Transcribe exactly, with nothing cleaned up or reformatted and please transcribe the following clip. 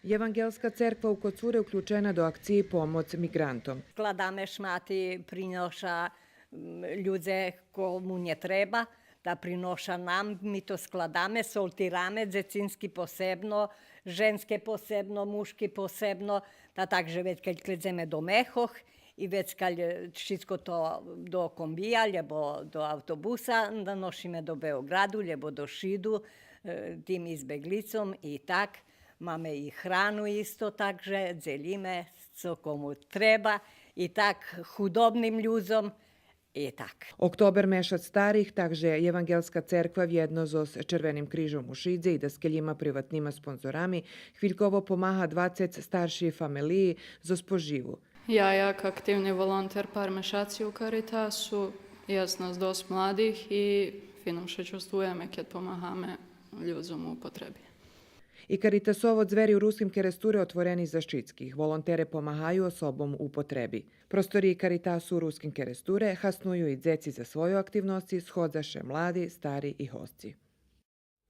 Євангелска церква у Коцуре уключена до акциї Помоц миґрантом. Складаме шмати, приноша, м, людзе кому нє треба, та приноша нам, ми то складаме, сортираме, дзецински посебно, женске посебно, мушки посебно, та так же вецкаль кледземе до мехох и вецкаль, е, шицко то до комбия, лєбо до автобуса, наношиме до Беоґраду, лєбо до Шиду, е, тим избеґлїцом и так. Маме и храну исто, так же дзелїме цо кому треба, и так худобним людзом, и так. Октобер мешац старих, так же Євангелска церква вєдно зоз Червеним крижом у Шидзе и даскелїма приватнима спонзорами хвильково помага двацец старшей фамелиї зоз поживу. Я, як активни волонтер пар мешаци у Каритасу, єст нас досц младих и фино ше чувствуєме кед помагаме людзом у потреби. И Каритасово дзвери у Руским Керестуре отворени за шицких. Волонтере помагаю особом у потреби. Просториї Каритасу у Руским Керестуре хасную и дзеци за свойо активносци, сходза ше млади, стари и госци.